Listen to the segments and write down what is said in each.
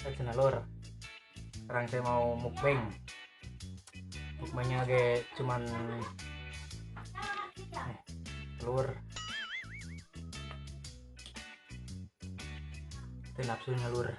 Cenah lur. Sekarang saya mau mukbang. Mukbangnya ge cuman telur. Itu nafsunya lur.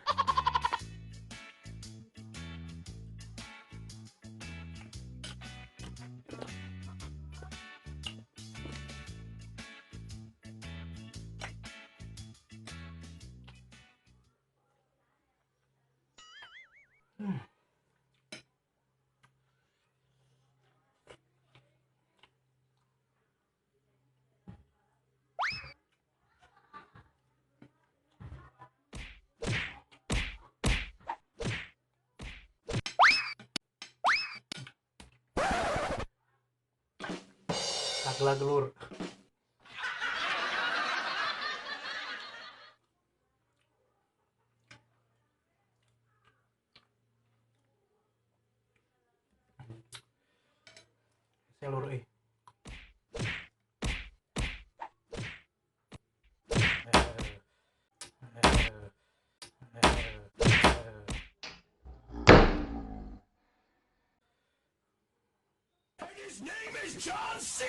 Laglag lur. Lur eh. His name is John C.